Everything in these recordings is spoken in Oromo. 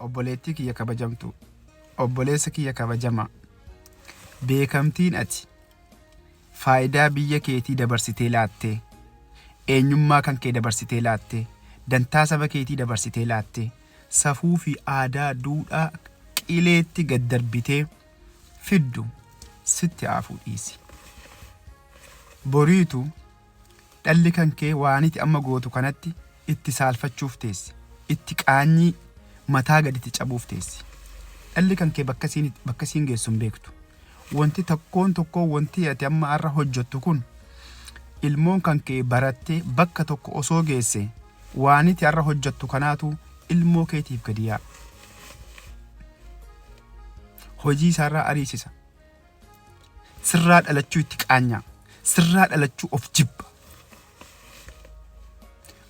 Obboleettii kiyya kabajamtuu, obboleessa kiyya kabajamaa, beekamtiin ati faayidaa biyya keetii dabarsitee laattee, eenyummaa kan kee dabarsitee laattee, dantaa saba keetii dabarsitee laattee, safuu fi aadaa duudhaa qileetti gad darbitee fiddu sitti haafuu dhiisi. Boriitu dhalli kan kee waaniti amma gootu kanatti itti saalfachuuf teessi. Itti qaanyii mataa gaditti cabuuf teessi. Dhalli kan kee bakka isiin bakka isiin geessu hin beektu. Wanti tokkoon tokkoo wanti ati amma har'a hojjettu kun ilmoon kan kee barattee bakka tokko osoo geesse waaniti har'a hojjettu kanaatu ilmoo keetiif gadi yaa'a. Hojii isaarraa ariisisa. Sirraa dhalachuu itti qaanyaa. Sirraa dhalachuu of jibba.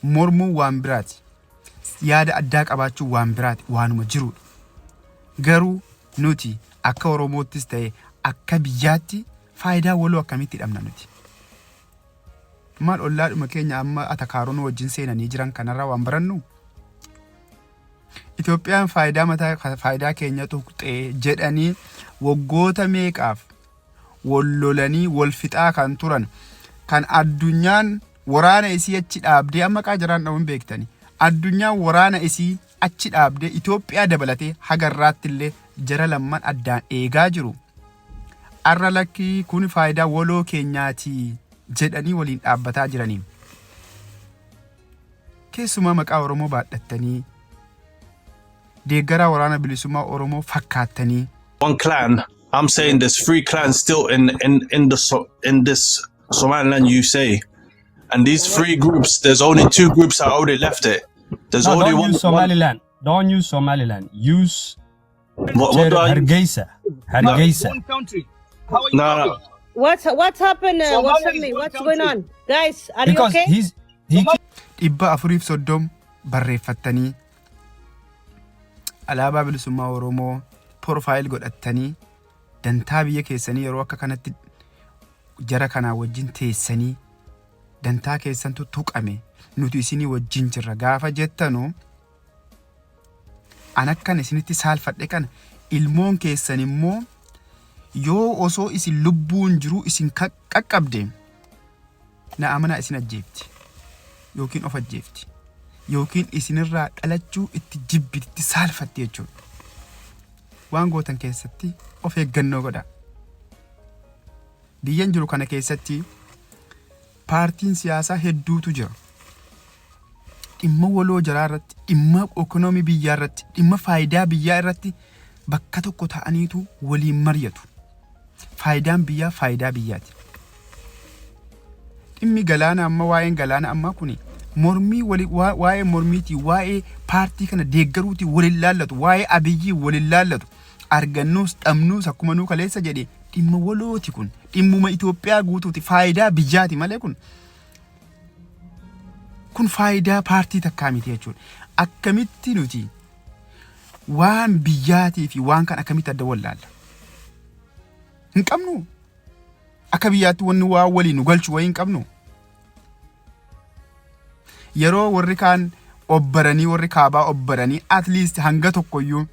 Mormuun waan biraati. Yaada addaa qabaachuun waan biraati. Waanuma jirudha. Garuu nuti akka Oromoottis ta'e akka biyyaatti faayidaa waloo akkamitti dhabna nuti? Maal ollaadhuma keenya amma atakaaroo nu wajjin seenanii jiran kanarraa waan barannu? Itoophiyaan faayidaa mataa faayidaa keenya tuqxee jedhanii waggoota meeqaaf wal lolanii wal fixaa kan turan kan addunyaan waraana isii achi dhaabdee amma qaa jiraan dha'uun beektani. Addunyaan waraana isii achi dhaabdee Itoophiyaa dabalatee haga irraatti illee jara lamman addaan eegaa jiru. Arra lakkii kun faayidaa waloo keenyaati jedhanii waliin dhaabbataa jiraniin. Keessumaa maqaa Oromoo baadhattanii deeggaraa waraana bilisummaa Oromoo fakkaattanii One clan. I'm saying there's three clans still in the so in this Somaliland you say, and these three groups, there's only two groups that already left it. There's No, only don't one. use Somaliland. Don't use Somaliland. Use What do I use? Hargeisa. Hargeisa. One country. How are you No. talking? What's happened? What's Somalia is happening? one What's going country. on, guys? Are you Because okay? he 430 barreeffattanii alaabaa bilisummaa Oromoo profile godhattanii dantaa biyya keessanii yeroo akka kanatti jara kanaa wajjin teessanii dantaa keessantu tuqame nuti isinii wajjin jirra gaafa jettanu an akkan isinitti saalfadhe kana ilmoon keessan immoo yoo osoo isin lubbuun jiruu isin qaqqabde na amanaa isin ajjeefti yookiin of ajjeefti yookiin isinirraa dhalachuu itti jibbiti saalfatti jechuudha. Waan gootan keessatti of eeggannoo godha. Biyyan jiru kana keessatti paartiin siyaasaa hedduutu jira. Dhimma waloo jaraa irratti, dhimma ekonoomii biyyaa irratti, dhimma faayidaa biyyaa irratti bakka tokko ta'aniitu waliin mari'atu. Faayidaan biyyaa faayidaa biyyaati. Dhimmi galaana amma waa'een galaana ammaa kuni mormii wali waa'ee mormiitii waa'ee paartii kana deeggaruutii waliin laallatu waa'ee Abiyyii waliin laallatu argannuus dhabnuus akkuma nuu kaleessa jedhe dhimma walooti kun dhimmuma Itoophiyaa guutuuti faayidaa biyyaati malee kun faayidaa paartii takkaa miti jechuudha. Akkamitti nuti waan biyyaatii fi waan kan akkamitti adda wallaalla? Hin qabnu. Akka biyyaatti wanni waa waliin nu galchu wayii hin qabnu. Yeroo warri kaan obbaranii warri kaabaa obbaranii at least hanga tokkoyyuu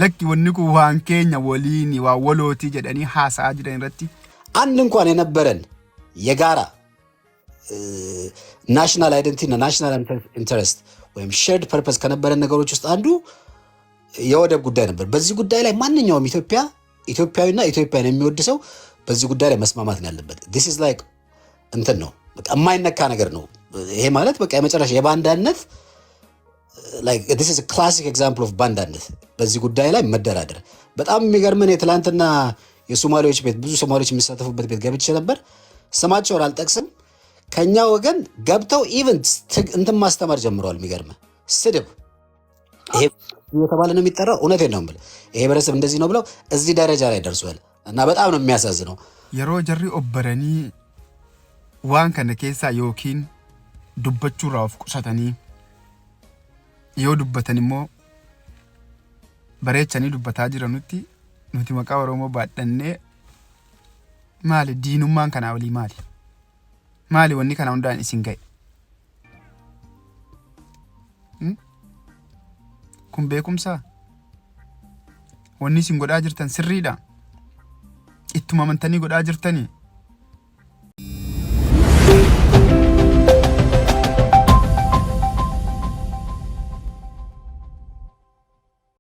lakki wanni kun waan keenya waliini waan walootii jedhanii haasa'aa jiran irratti አንድ እንኳን የነበረን የጋራ national identity እና national interest ወይም shared purpose ከነበረን ነገሮች ውስጥ አንዱ የወደብ ጉዳይ ነበር። በዚህ ጉዳይ ላይ ማንኛውም ኢትዮጵያዊና ኢትዮጵያን የሚወድ ሰው በዚህ ጉዳይ ላይ መስማማት ነው ያለበት። This is like እንትን ነው፣ በቃ የማይነካ ነገር ነው። ይሄ ማለት በቃ የመጨረሻ የባንዳነት፣ this is classic example of ባንዳነት። በዚህ ጉዳይ ላይ መደራደር በጣም የሚገርምን የትላንትና የሶማሌዎች ቤት ብዙ ሶማሌዎች የሚሳተፉበት ቤት ገብቼ ነበር። ስማቸውን አልጠቅስም። ከኛ ወገን ገብተው even እንትን ማስተማር ጀምረዋል። የሚገርምህ ስድብ ይሄ እየተባለ ነው የሚጠራው። እውነቴን ነው የምልህ ይሄ ብሔረሰብ እንደዚህ ነው ብለው እዚህ ደረጃ ላይ ደርሷል እና በጣም ነው የሚያሳዝነው። Yeroo jarri obbaranii waan kana keessaa yookiin dubbachuurraa of qusatanii yoo dubbatan immoo bareechanii dubbataa jiranutti nuti maqaa Oromoo baadhannee maali diinummaan kanaa olii maali? Maali wanni kana hundaan isin ga'e? Kun beekumsaa? Wanni isin godhaa jirtan sirriidha? Ittuma amantanii godhaa jirtanii?